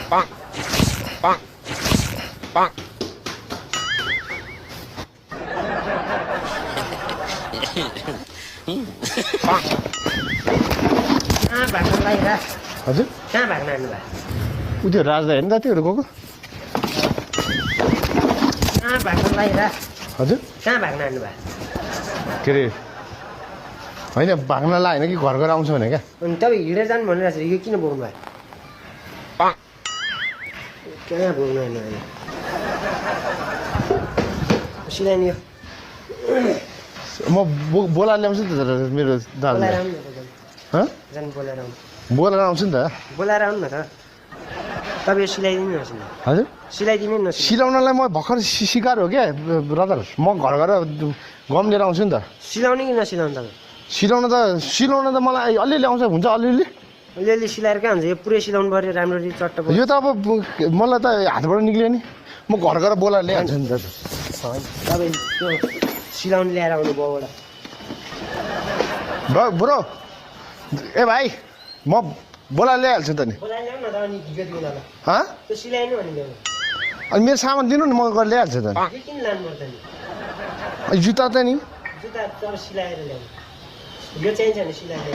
Bonk. Bonk. Bonk. Bonk. कहाँ भाग्नु भाइ र हजुर कहाँ भाग्नु आउनु भयो उ त्यो राजदा हेर्नु त त्योहरू गएको कहाँ भाग्नु भाइ र हजुर कहाँ भाग्नु आउनु भयो के अरे होइन भाग्नलाई होइन कि घर घर आउँछ भने क्या अनि तपाईँ हिँडेर जानु भनिरहेको छ यो किन बोक्नु भयो Bonk. कहाँ बोक्नु आउनु अहिले सिलाइने यो म बोलाएर ल्याउँछु नि त मेरो दाजु बोलाएर आउनु न त हँ जानु बोलाएर आउनु बोलाएर आउँछु नि त बोलाएर आउनु न त तपाईँ सिलाइदिनु न हजुर सिलाइदिनु न सिलाउनलाई म भर्खर सिकार हो क्या ब्रदर म घर घर गम लिएर आउँछु नि त सिलाउने कि नसिलाउनु तपाईँ सिलाउन त मलाई अलिअलि आउँछ हुन्छ अलिअलि अलिअलि सिलाएर कहाँ हुन्छ यो पुरै सिलाउनु पऱ्यो राम्ररी चट्ट यो त अब मलाई त हातबाट निक्ल्यो नि म घर घर बोलाएर ल्याइहाल्छु नि त तपाईँ त्यो सिलाउनु ल्याएर आउनु बाउबाट ब्रो ए भाइ म बोलाएर ल्याइहाल्छु त नि बोलाएर ल्याउनु न त अनि ढिलो दिनु ल हँ त्यो सिलाइनु भने ल्याउनु अनि मेरो सामान दिनु नि म गएर ल्याइहाल्छु त यो किन लानु पर्छ नि जुत्ता त नि जुत्ता तपाईँ सिलाएर ल्याउनु यो चाहिन्छ भने सिलाएर